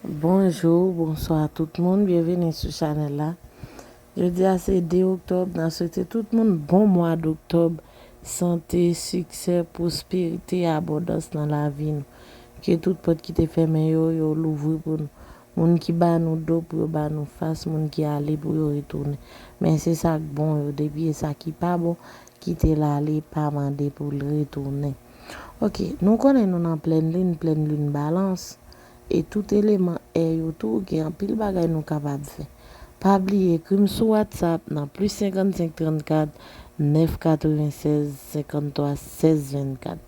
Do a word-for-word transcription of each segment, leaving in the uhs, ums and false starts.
Bonjou, bonswa tout moun, byenveni sou chanèl la. Jodi a se de oktòb, n ap swete tout moun bon mwa doktòb, sante, siksè, pwosperite, abondans nan lavi nou. Ke tout pòt ki te fèmen yo, yo louvri pou nou. Moun ki ba nou do pou yo ba nou fas, moun ki ale pou yo retounen. Men se sa k bon yo, depi e sa ki pa bon, kite l ale, pa mande pou l retounen. Ok, nou konnen nou nan plèn lin, plèn lin balans, e tout eleman è yo tou gen anpil bagay nou kapab fè. Pa bliye ekri m sou WhatsApp nan plis senkannsenk trannkat nèf katrevennsèz senkanntwa sèz vennkat.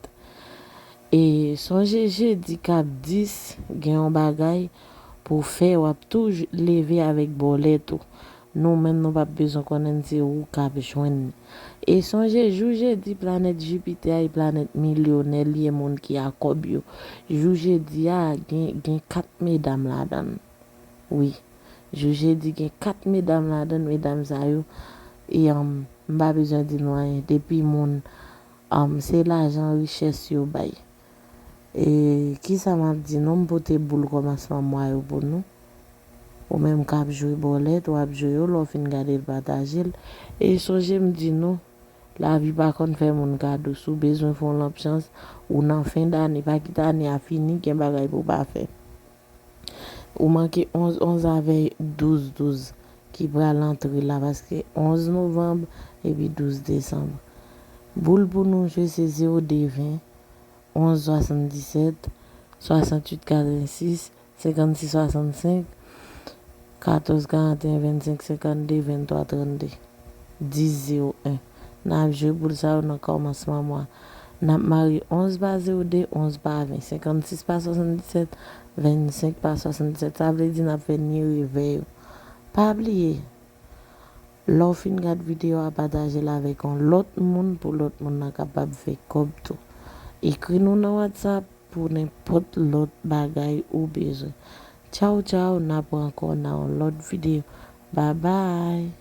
E sonje jedi k ap dis gen yon bagay pou w fè, w ap tou leve avèk bòlèt ou. Nou menm nou p ap bezwen konnen se ou k ap jwenn li. E sonje jou jedi planèt Jipitè a e planèt milyonè li e moun ki a kòb yo. Jou jedi a gen, gen kat medam ladan l. Wi. Jou jedi gen kat medam ladan l, medam sa yo, e, um, m pa bezwen di nou anyen. Depi moun, um, se lajan, richès yo bay. E kisa m ap di nou, m pote boul kòmansman mwa yo pou nou. Ou menm k ap jwe bòlèt, w ap jwe yo, lè w fin gade l, pataje l. E sonje m di nou, lavi pa konn fè moun kado. Si w bezwen fè yon lanp chans, ou nan fen dane, pa kite ane a fini, gen bagay pou w pa fè. Ou manke onz onz avè douz douz ki pral antre la, paske onz novanm epi douz desanm. Boul pou nou jwe se zewo de ven, onz swasanndisèt, swasanntuit katrevensis, senkannsis swasannsenk, katòz karanteyen, vennsenk senkannde, venntwa trannde, dis zewo en. N ap jwe boul sa yo nan kòmansman mwa. N ap mare onz pa zewo de, onz pa ven, senkannsis pa swasanndisèt, vennsenk pa swasanndisèt. Sa vle di n ap fè ni revè yo. Pa bliye, lè w fin gad videyo a, pataje l avèk yon lòt moun pou lòt moun nan kapab fè kòb tou. Ekri nou nan WhatsApp pou nenpòt lòt bagay ou bezwen. Tchaw, tchaw, n ap wè ankò nan yon lòt videyo. Babay!